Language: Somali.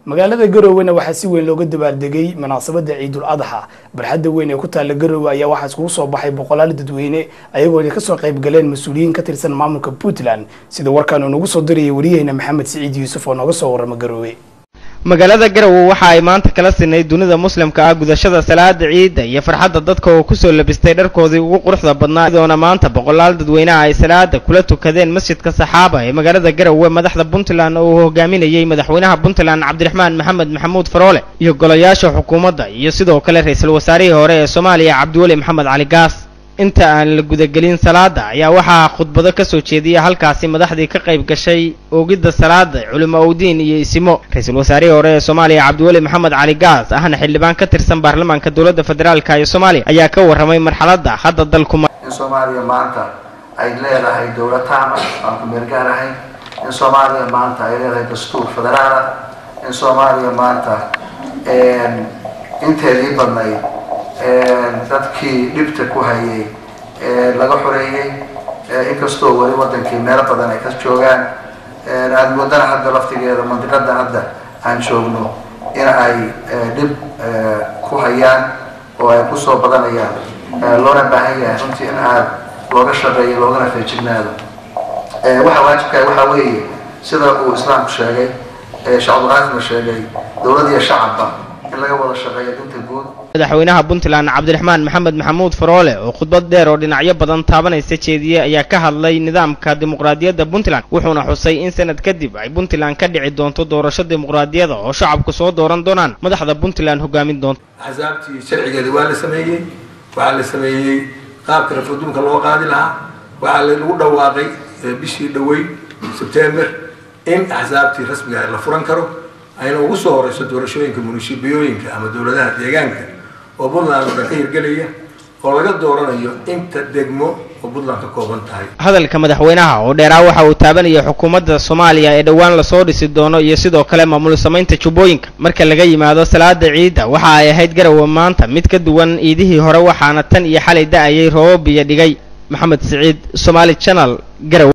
Magaalada Garoowena waxaa si weyn looga dabaaldegay munaasabadda Ciidul Adxa. Barxadda weyn ee ku taalla Garoowe ayaa waxaa iskugu soo baxay boqolaal dadweyne, ayagoona kasoo qayb galeen mas-uuliyiin ka tirsan maamulka Puntland, sida warkaan uu nagu soo dirayay wariyaheyna Maxamed Siciid Yuusuf oo nooga soo warrama Garoowe. Magaalada Garowe waxa ay maanta kala sinay dunida muslimka ah gudashada salaada ciidda iyo farxadda dadka oo kusoo labistay dharkoodii ugu quruxda badnaa, iyadoona maanta boqolaal dadweynaha ay salaada kula tukadeen masjidka Saxaaba ee magaalada Garowe. Madaxda Puntland oo uu hogaaminayey madaxweynaha Puntland Cabdiraxmaan Maxamed Maxamuud Faroole iyo golayaasha xukuumadda iyo sidoo kale ra-iisul wasaarihii hore ee Soomaaliya Cabdiweli Maxamed Cali Gaas. Inta aan la gudagelin salaada ayaa waxaa khudbado ka soo jeediyay halkaasi madaxdii ka qayb gashay oogidda salaada, culimo owdiin iyo isimo. Ra-iisul wasaarihii hore ee Soomaaliya Cabdiweli Maxamed Cali Gaas, ahna xildhibaan ka tirsan baarlamaanka dowladda federaalka ee Soomaaliya, ayaa ka warramay marxaladda hadda dalku. In Soomaaliya maanta ay leedahay dowlad taama aan ku meel gaar ahayn, in Soomaaliya maanta ay leedahay dastuur federaal ah, in Soomaaliya maanta inteedii badnayd dadkii dhibta ku hayay laga xoreeyey, inkastoo weli wadankii meelo badan ay ka joogaan, aada moodana hadda laftigeeda mandiqada hadda aan joogno in ay dhib ku hayaan oo ay kusoo badanayaan, loona baahan yahay runtii in aada looga shaqeeyo loogana feejignaado. Waxa waajibkahay waxaa weeye, sida uu islaamku sheegay, Sheekh Cabdiqaadirna sheegay, dowlad iyo shacabba in laga wada shaqeeyo dinta guud. Madaxweynaha Puntland Cabdiraxmaan Maxamed Maxamuud Faroole oo khudbad dheer oo dhinacyo badan taabanaysa jeediyey ayaa ka hadlay nidaamka dimuqraadiyadda Puntland, wuxuuna xusay in sanad kadib ay Puntland ka dhici doonto doorasho dimuqraadiyada oo shacabku soo dooran doonaan madaxda Puntland hogaamin doonta. Axsaabtii sharcigeeda waa la sameeyey, waxaa la sameeyey qaabka referendumka loo qaadi lahaa, waxaa lagu dhawaaqay bishii dhaweyn Sebtember in axsaabtii rasmiga la furan karo, ayna ugu soo horeyso doorashooyinka munishiibiyooyinka ama dowladaha deegaanka oo Puntland oo dhan ka hirgelaya oo laga dooranayo inta degmo oo Puntland ka kooban tahay. Hadalka madaxweynaha oo dheeraa waxa uu taabanayay xukuumadda Soomaaliya ee dhowaan lasoo dhisi doono iyo sidoo kale maamul samaynta Jubbooyinka. Marka laga yimaado salaada ciidda, waxa ay ahayd Garowe maanta mid ka duwan iidihii hore, waxaana tan iyo xalay da-ayay roobab biyo dhigay. Maxamed Siciid, Somaali Channel, Garowe.